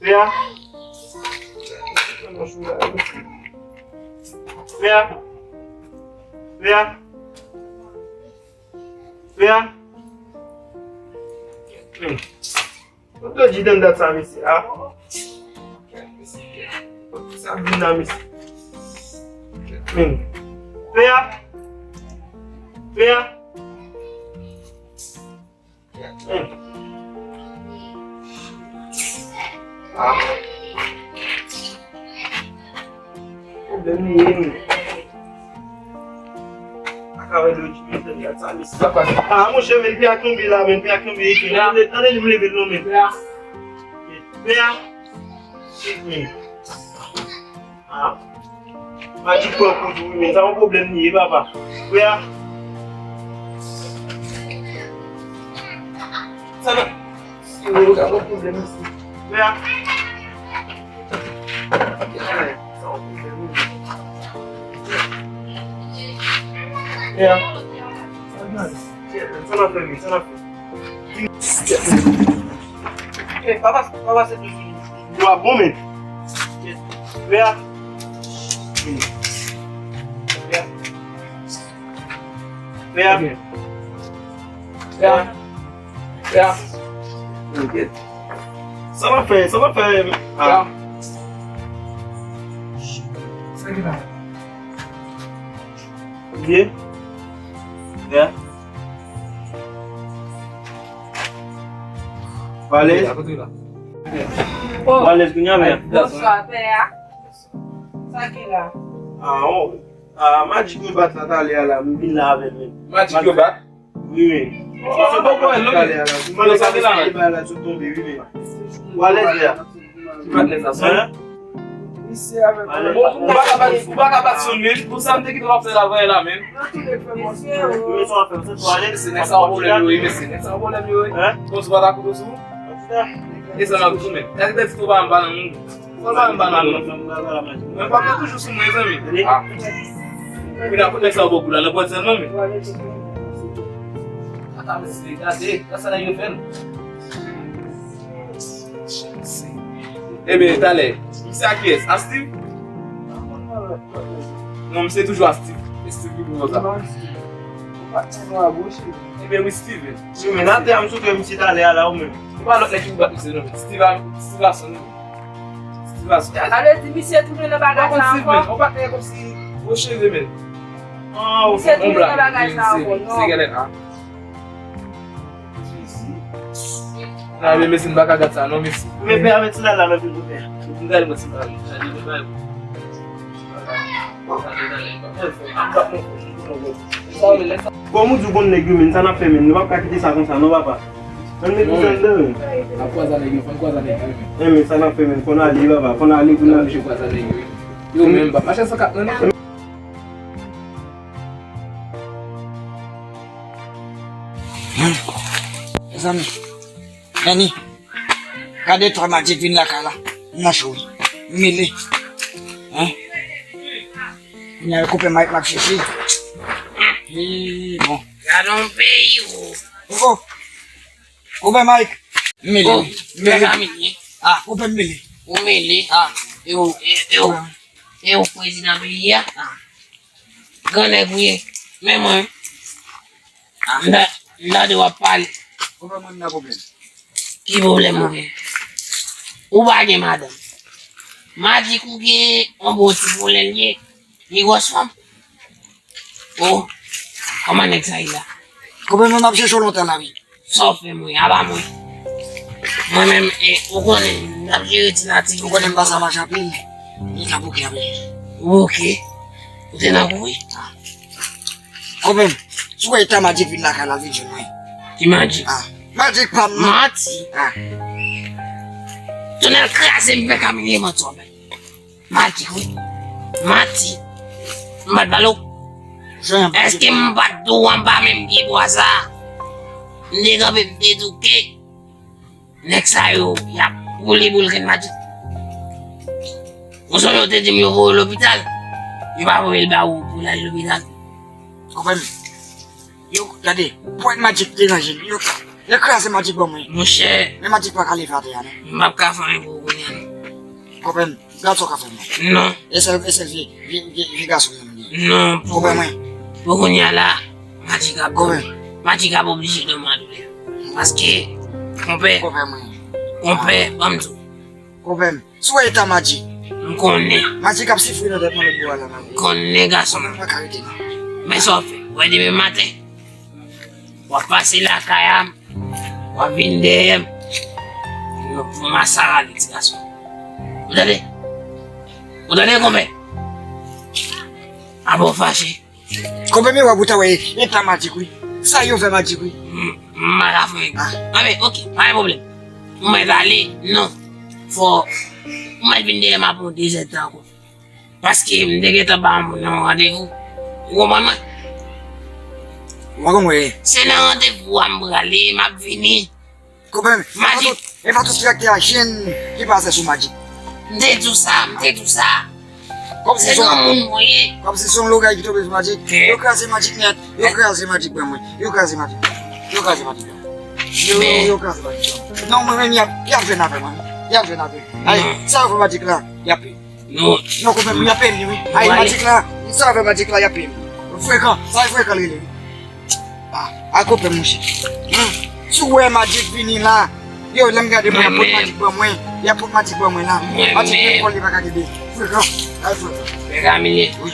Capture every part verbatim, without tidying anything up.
Pè a. Pè a. Pè a. Pè a. Hmm. Mwen te di dan dat sa, mesye. Ah. Sa vin la, mesye. Men. Pè a. Pè a. Men. Ah. Pwoblèm li ye, men. Ak avè lojik, men, gad sa, mesye. Sa pase? Ah, monchè, men, pè a tonbe la, men, pè a tonbe, men. Pè a. Tande, tande, li leve l non, men. Pè a. Pè a. Men. Ah. Majik pran kou tou, wi, men, sa yon pwoblèm li ye, papa. Pè a. Sa nan. Sa yon pwoblèm isi. Pè a. Sa w ap fè menm? Sa n ap fè menm? Sa n ap fè? Eh, papa, papa, se toujou. Yo ap bon, men. Pè a. Pè a. Pè a. Pè a. Pè a. Sa va fè, sa va fè. Ah. Sa ki la? Byen. Byen. Valèz. Valèz kounye a, men. Bonswa, pè a. Sa ki la? Ah, oh. Ah, Magic yo bat la talè a la, m vin la avè l menm. Magic yo bat? Wi, wi. Bon, se bon, bon, talè a la. Mwen sa vin la, men. Bay la sou tonbe, wi, men. Ou alèz, pè a? Ki bat nèg sa, son? Hein? Bon, ou pa ka bat, ou pa ka bat son, men. Pou sa m te kite w ap fè la, vwayè la, men. Mesye, ou. Mesye, ou alèz? Se nèg sa yon pwoblèm yo ye, mesye. Nèg sa yon pwoblèm yo ye. Hein? Konsi w pa ta koute sou ou? E sa m ap di w, men. Nèg te di tou pa m pa nan moun. Fò l pa m ba nan non. Mwen pa mwen toujou sou mwen, zanmi. Ah. Kounye a pou nèg sa yo bò kou la, nan pwòt sèlman, men. Ata, mesye, gade, gade sa nèg yo fè n. Ebyen, talè, misye a kiyès? A Steve? Non, misye toujou a Steve. E Steve ki pou sa. Ebyen, wi, Steve. Wi, men atè a m sou kè misye talè a la, ou menm. Ou pa lòt nèg ki pou bat misye, non, men. Steve a, Steve a son. Sa vle di misye tounen nan bagay sa ankò? Ou pa konn Steve, men. Ou pa konn kòmsi gwo cheve, men. Misye tounen nan bagay sa ankò, non. Se genlè, ah. Nan, men mesye, m pa ka gad sa, non, mesye. Men pè a met sandal la nan pye pou pè a. M gade mwen sandal, gade, men bay. Bon, m di w konn nèg yo, men, sa n ap fè, men? Nou p ap ka kite sa konsa, non, papa. Ann met nou anndan, men. N ap kwaze nèg yo, fò n kwaze nèg yo, men. Eh, men, sa n ap fè, men? Fò n ale, papa, fò n ale pou n ale. Fò n kwaze nèg yo, wi. Yo menm, papa, mache san kat nan li. Mezanmi, Dani, gade twa Magic vin lakay la. M nan cho wi. M mele. Hein? Kounye a koupe Mike m ap chèche. Hi, bon. Gade yon peyi, o. Oh, oh. Koupe Mike. M mele, oh, wi. M mele. Ah, koupe m mele. Ou mele. Ah. E ou, e, e ou, e ou prezidan peyi a? Ah. Gran nèg ou ye. Men mwen. Ah. M ta, m tande w ap pale. Ou pa mwen nan pwoblèm. Ki pwoblèm ou gen? Ou pa gen madanm. Magic ou gen yon bon ti pwoblèm ye. Li gwòs fanm. Oh, kòman nèg sa ye la? Konprann mwen, m ap chèche w lontan la, wi. Sa w fè mwen, aba mwen. Mwen menm, e, ou konnen, m ap jere ti natif. Ou konnen m pa sa mache anpil. Li ka bouke anpil. Bouke? Ou te nan kouri? Ah. Konprann, si w wè eta Magic vin lakay la, vin jwenn mwen. Ki Magic? Ah. Magic pa m, non. Manti. Ah. Tonnè kraze m fè kamine manti w ap bay. Magic, wi. Manti. M pa t pale w. Èske m pa t di w anba menm pye bwa sa a? M te kanpe, m te di w ke nèg sa yo, y ap woule boul grenn Magic. Ou sonje w te di m yo voye w lopital? Yo pa voye l ba ou pou l al lopital. Konprann? Yo, gade, pwen Magic deranje m. Yo, yo kraze Magic ban mwen. Monchè. Men Magic pa ka leve atè a, non. M p ap ka fè anyen pou ou kounye a, non. Konpè m, gad sa w ka fè m. Non. E sèl, e sèl vye, vye, vye, vye gason m gen. Non, pou, konpè mwen, pou kounye a la, Magic ap, konpè m, Magic ap oblije dòmi a doulè. Paske, konpè, konpè mwen, konpè, ban m di w. Konpè m, si w wè eta Magic. M konnen. Magic ap sifri nan tèt mwen lòt bò a la, m konnen gason m. Mwen pa ka rete non. Men sa w fè, w wè demen maten, w ap pase lakay a m, w ap vin dèyè m. Pou masakre ti gason. Ou tande? Ou tande, konpè? Apa w fache? Konpè m, w ap ou ta wè eta Magic wi. Sa yo fè Magic wi. M, m pa ka fè. Ah. Anben, oke, pa gen pwoblèm. M mèt ale, non. Fò, m mèt vin dèyè m apre yon de zèdtan ankò. Paske m te gentan ba yon moun nan yon randevou. Ou konprann mwen? Mwen konprann. Se nan randevou a m prale, m ap vini. Konpè m, Magic. E pa tout, e pa tout direktè a jèn ki pase sou Magic. M te di w sa, m te di w sa. Kòmsi se granmoun mwen ye. Kòmsi se yon logay ki tonbe sou Magic. Yo kraze Magic nèt. Yo kraze Magic ban mwen. Yo kraze Magic. Yo kraze Magic ban mwen. Yo, yo kraze Magic ban mwen. Non, mwen menm, y ap, y ap jwenn avè mwen. Y ap jwenn avè mwen. Ay, sa yo fè Magic la, y ap peye. Non. Non, konpè m, y ap peye m li, wi. Ay, Magic la, sa yo fè Magic la, y ap peye m. Frekan, sa e frekan l rele, wi. Ah, a konpè m, monchè. Hmm. Si w wè Magic vini la, yo, lè m gade mwen, y ap pot Magic ban mwen. Y ap pot Magic ban mwen la. Magic gen kòl li pa ka kenbe. Frekan, ay frekan. Pè Kamini. Wi.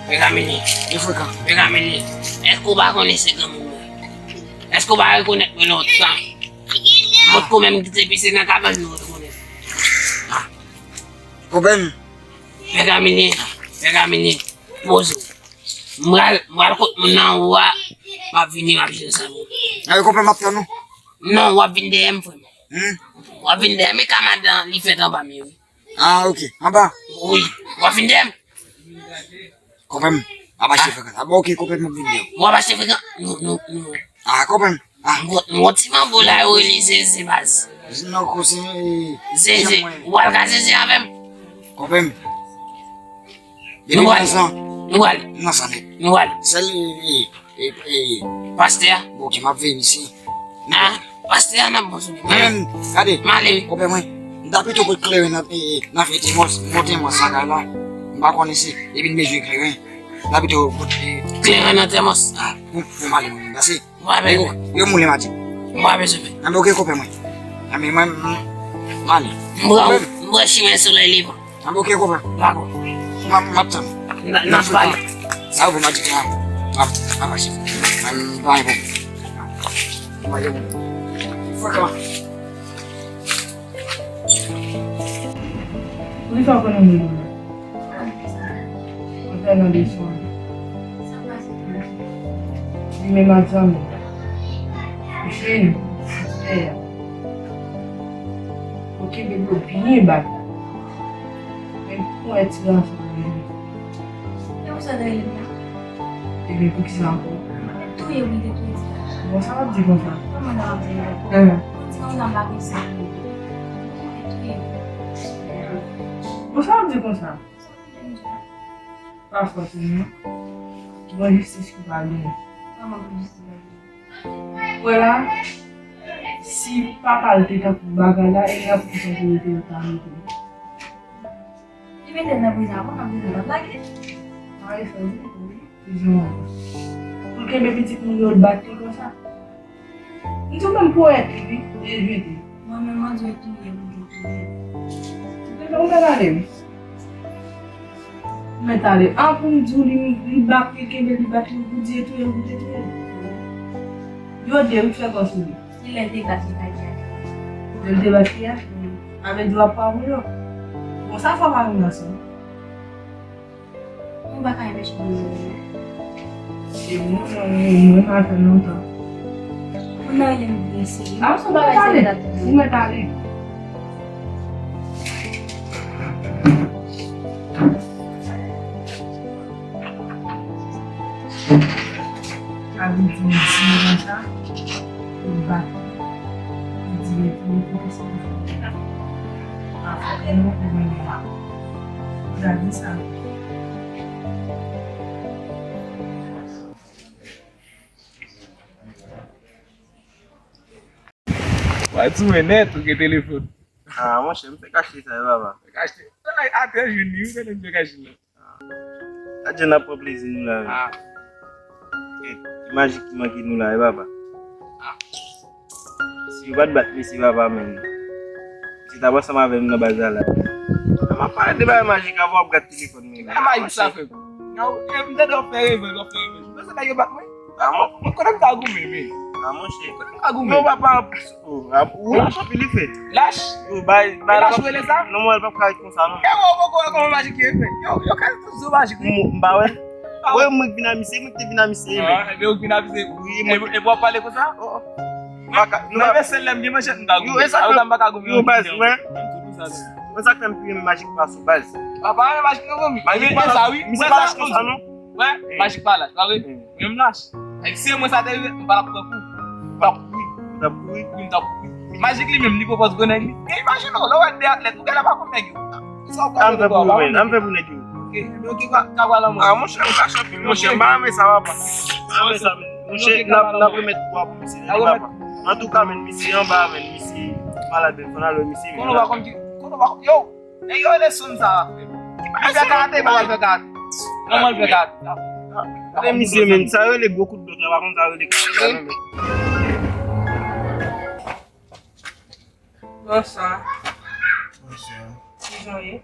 Pè Kamini. Li frekan. Pè Kamini. Èske w pa konnen se granmoun mwen? Èske w pa rekonèt mwen lontan? M potko menm kite pise nan kabann nou rekonèt. Ah. Konpè m. Pè Kamini. Pè Kamini. Poze w. M pral, m pral kot moun nan anwo a, m ap vini, m ap jere sa pou ou. Ayo, konpè m ap tann ou. Non, w ap vin dèyè m, frè m. Hmm? W ap vin dèyè m, e ka madan li fèt anba m ye, wi. Ah, oke. Anba? Wi. W ap vin dèyè m. Konpè m, ap achte frekan. Ah, bon, oke, konpè m, m ap vin dèyè w. W ap achte frekan? Non, non, non. Ah, konpè m. Ah. M gon, m gon ti manbo la, yo rele Zeze, baz. Non, konse, eh, Zeze. Ou pral ka Zeze avè m? Konpè m. Nou pral. Nou pral. Nan sa nèt. Nou pral. Sèl, eh, eh, eh, eh. Pastè a? Bon, ki m ap veye misye. Ah, pastè a nan bon sou li. Mwen menm, gade. M ale. Konpè mwen. M ta pito pot kleren nan, eh, eh, nan fete mòs, monte mòs lakay la. M pa konnen si, epi m bezwen kleren. M ta pito pot, eh, kleren nan tèmòs. Ah, pou, pou m ale mwen menm. Pase. Mwen menm. Yo, yo moule maten. Mwen bezwen fè. Anben, oke, konpè mwen. Anben, mwen, m, m ale. M pran, m pran chimen solèy levan. Anben, oke, konpè. Dakò. M ap, m ap tann. N a, n a pale. Sa yo fè Magic la. M ap, m ap mache. M pa gen pwoblèm. M pa gen pwoblèm. Frekan. Poukisa w konnen moun nan? Mwen fè nan leson an. Li menm ak zanmi. Jèn, sipè a. Yo kenbe l yo byen ba. Men pou wè ti gason an li. E pou sa dèyè l la? Ebyen, poukisa ankò? Touye wi, te touye ti gason. Bon, sa w ap di konsa? Kòman sa w ap di konsa? Mwen di konsa, m pa gen sa pou li. Te touye. Bon, sa w ap di konsa? Pa fòse non. Gon jistis ki pa genyen. Kòman gon jistis ki pa genyen? Wè la, si papa l te tankou bagay la, e nan prizon pou yo te yo ta mete l. Li mete l nan prizon, apre nan prizon l ap lage. Mari sa di, wi. Prizon an. Pou l kenbe pitit moun yo, l bat li konsa. M di w menm pwèt li, wi, e jete. Mwen menm, mwen di w touye, mwen di w touye. Ou mèt ale, wi. Ou mèt ale. An pou m di w, li, li bat, li kenbe, li bat, li goudye, touye, goudye, touye. Yo de, wi, fè kò sou li. Kilè l te bat li, pa di a? Lè l te bat li a? Wi. Avè di w ap pa pou yo. Bon, sa fò pa vin ansanm. Mwen pa ka enpeche moun nan rele. E mwen, mwen, mwen, mwen pa fè lontan. Moun nan rele m byen serye. A, se bagay serye la tou. Ou mèt ale. Sa vle di, di konsa. Yo bat li, yo di li pou li pote sou li. Afè nou pou mwen la. Gade sa. Wa di mwen nèt ou gen telefòn. Ah, monchè, m fèk achte sa, wi, papa. Fèk achte. Atè, jwenn li, ou konnen m fèk achte la. Adje n ap pran plezi nou la, wi. Ah. Eh, ki majik ki manke nou la, wi, papa. Ah. Si yo pa t bat mesye papa, menm. Mesye t ap ansanm avè m nan baz la, la. M ap pale de bagay majik avan w ap gad telefòn mwen. Ki bagay majik sa, frè m? Non, eh, m tande w ap fè revè, w ap fè revè. Mwen se nèg yo bat mwen. Ah, mwen, mwen konnen m ka goumen, men. Ah, monchè. Konnen m ka goumen. Non, papa, oh, ah, ou lach anpil, li fè. Lach? Yo, bay, bay, lach ou rele sa? Non, mwen, l p ap ka ret konsa, non. E, mwen, mwen, mwen, kòman majik yo fè? Yo, yo ka toujou majik, wi. M, m pa wè. Wè, mwen k vin a misye, mwen k te vin a misye, men. Ah, ebyen, ou k vin a misye. Wi, mwen. E, e w ap pale konsa? Oh, oh. M pa ka, nou pa. Menm sèl lè m gen manchèt, m ka goumen. Yo, e sa fè m pa ka goumen. Yo, baz, mwen. Mwen sa k fè m pi renmen majik pase w, baz. Papa, men majik nan fanmi. Majik pa lach, misye pa lach konsa, non. Wè, majik pa lach, pa vre? Menm lach. E si se mwen sa te rive, m pa t ap pran kou. M t ap kouri. Ou t ap kouri? Wi, m t ap kouri. Majik li menm, li pwopòz grenn nèg li. E imajine w, lè w wè de atlèt, ou genlè pa konn nèg yo. Sa w pral fè pou yo, men? Sa m fè pou nèg yo? Ok, men ok, ka, ka pral anmò. Ah, monchè, m ka chanpil, monchè, m pa renmen sa, papa. M pa renmen sa, men. Monchè, n ap, n ap remèt pou misye, papa. Antouka, men, misye anba, men, misye malad, men, fò n al wè misye, men. Konnen w pa konn ki, konnen w pa konn, yo! Nèg yo rele Soun sa a, frè. Li fè karate, pa al fè karate. Kòman l fè karate? Gade misye menm, sa yo rele gwo kout dòt la, pa konn sa yo rele karate la, non, men. Bonswa. Bonswa. Kijan w ye?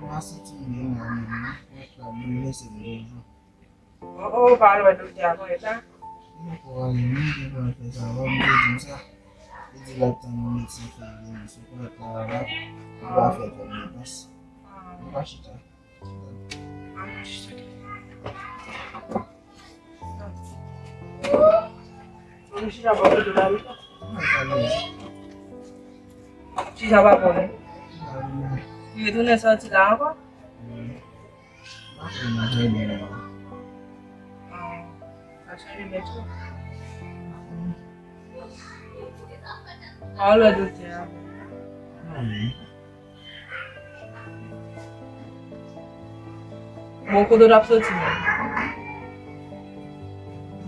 Mwen santi m byen la menm, non. Mwen ka boulvèse m toujou. Oh, oh, pa al wè doktè a, konnen sa? Mwen poko ale, mwen te pral fè sa, avan m te di m sa. Li di l ap tann yon medsen fè egzame sou kò l la, li pa fè twòp depans. Mwen pa chita. Mwen chita bò kote w la, wi. Mwen pale. Chita pa konnen. Mwen retounen sòti la ankò? Wi. Sa chanje mèt yo. Al wè doktè a. Bon, kote w t ap soti menm?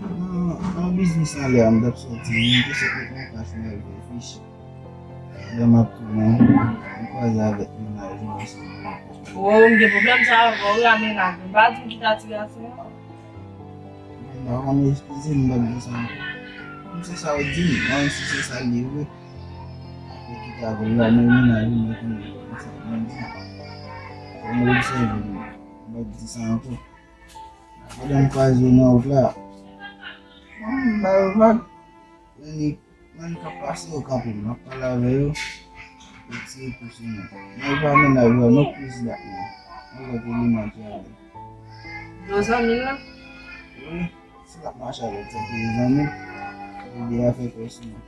Nan, nan biznis anlè a, m t ap soti, m te sot met nan kach mwen al fè fich. Lè m ap tounen, m kwaze avèk mennaj mwen ansanm. Oh, m gen pwoblèm sa avè w, wi, a mennaj mwen. M pa di w kite ti gason an. M pa konn, eskize m, m p ap di sa ankò. Kòm se sa w di m, menm si se sa l ye vre. Apre kite avè l la, men mennaj mwen konnen m p ap di sa, m p ap di sa. Fò m obsève m, m p ap di sa ankò. Pandan m kwaze w nan wout la, m ba yo vag. Annik, moun k ap pase yo kanpe, m ap pale avè yo. Yo tire kou sou mwen. Nèg pa menaj la, non, plis dat mwen. Yon lòt eleman ki avè l. Yon zanmi l la? Wi, si l ap mache avèk sèten zanmi l, yo de afè pèsonèl.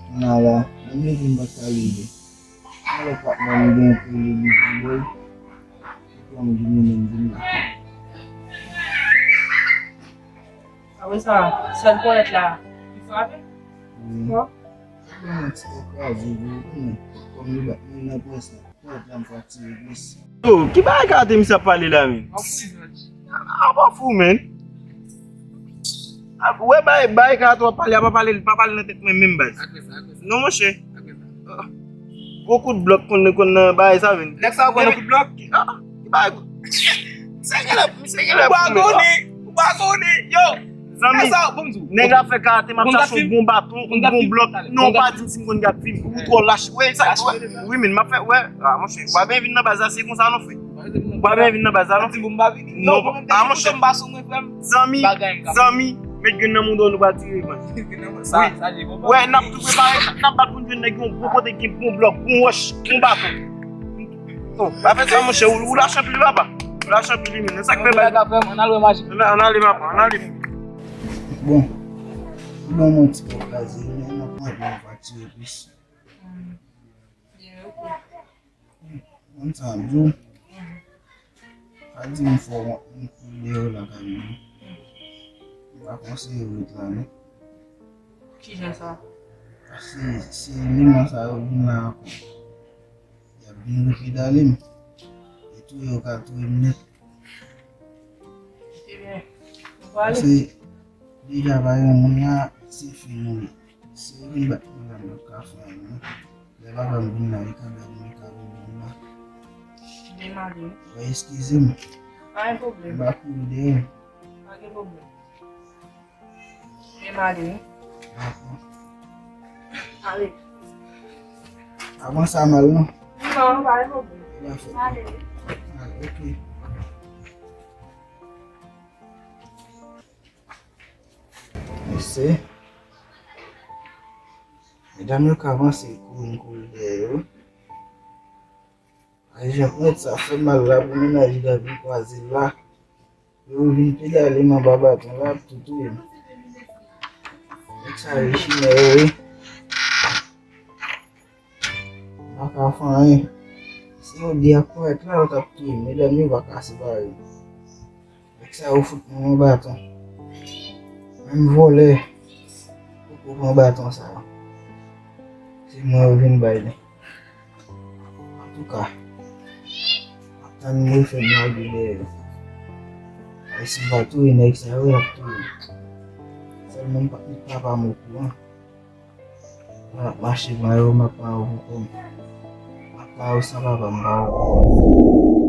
Kounye a la, menm leve m pa t ka leve. Yon lòt patnè m gen pou li, li di, boy, pou m di, li menm di m la. Apre sa, sèl ponyèt la, li frape? Wi. Bon. Bon, ti kò kraze, wi, wi. Kòm li bat mwen nan pwen sa, ponyèt la m fraktire plis. Yo, ki bagay karate misye ap pale la, men? Apa fou, men. Ap, wè, bay, bay karate w ap pale, apa pale, pa pale nan tèt mwen menm, baz. Non, monchè. Gwo kout blòk konn, konn nan bagay sa, men. Nèg sa yo konn nan kout blòk? Ah, ki bagay? Misye genlè, misye genlè fou, men. Ou pa konnen, ou pa konnen, yo. Zanmi, nèg sa, bon, m di w, nèg la fè karate, m ap chache yon bon baton, yon bon blòk. Non, pa di m si m konn gad fim. Ou twò lach, wè, sa, wè. Wi, men, m ap fè, wè. Ah, monchè, ou pa byen vin nan baz la, se konsa, non, frè. Ou pa byen vin nan baz la, non. Non, ah, monchè. Zanmi, zanmi, met grenn nan mouda w, nou pral tire revanj. Wi. Wè, n ap tou prepare, n ap bat pou n jwenn nèg yon bon kote, gen bon blòk, bon wòch, bon baton. Oh, pa fè sa, monchè, ou, ou lach anpil, papa. Ou lach anpil, wi, men. Sa k fè baz. Ann ale, papa, ann ale. Bon, bon, mwen ti pòv la, se mwen nan pwen pou m pa tire plis. Konn sa m di w. Pa di m fò m kouri deyò lakay mwen. M pa konseye w ret la, non. Kijan sa? Paske si eleman sa yo vin la ankò, y ap vin repedale m. E touye yo ka touye m nèt. Ebyen, nou prale. Paske deja pa gen moun la, se fen nou ye. Si yo vin bat mwen la, m ap ka fè anyen, non. Lè papa m vin la, li ka gade m, li ka vin la. Demande. Eskize m. Pa gen pwoblèm. M pa kouri dèyè. Pa gen pwoblèm. Demande. Dakò. Ale. Avan sa mal non. Non, pa gen pwoblèm. Li pa fèt. Ale. Ale, ok. Mesye. Medam yo ka avanse kouri m kouri dèyè yo. Ay, jan mèt sa fè mal la pou mennaj Gaby kwaze la. Yo vin pedale m anba baton la, ap tou touye m. Nèg sa yo chimè yo, wi. M pa ka fè anyen. Si yo de ap parèt la, yo t ap touye m. Medam yo pa ka separe m. Nèg sa yo fout mwen yon baton. Menm vòlè poko pran baton sa. Se mwen yo vin bay li. Antouka, m ap tann yo fè m lage dèyè yo. Ay, si m pa touye nèg sa yo, y ap touye m. Sèlman m pa, m pa, pa m okouran. M ap mache pran yo, m ap pran yo pou kò m. M ap pran yo san papa m pa okouran.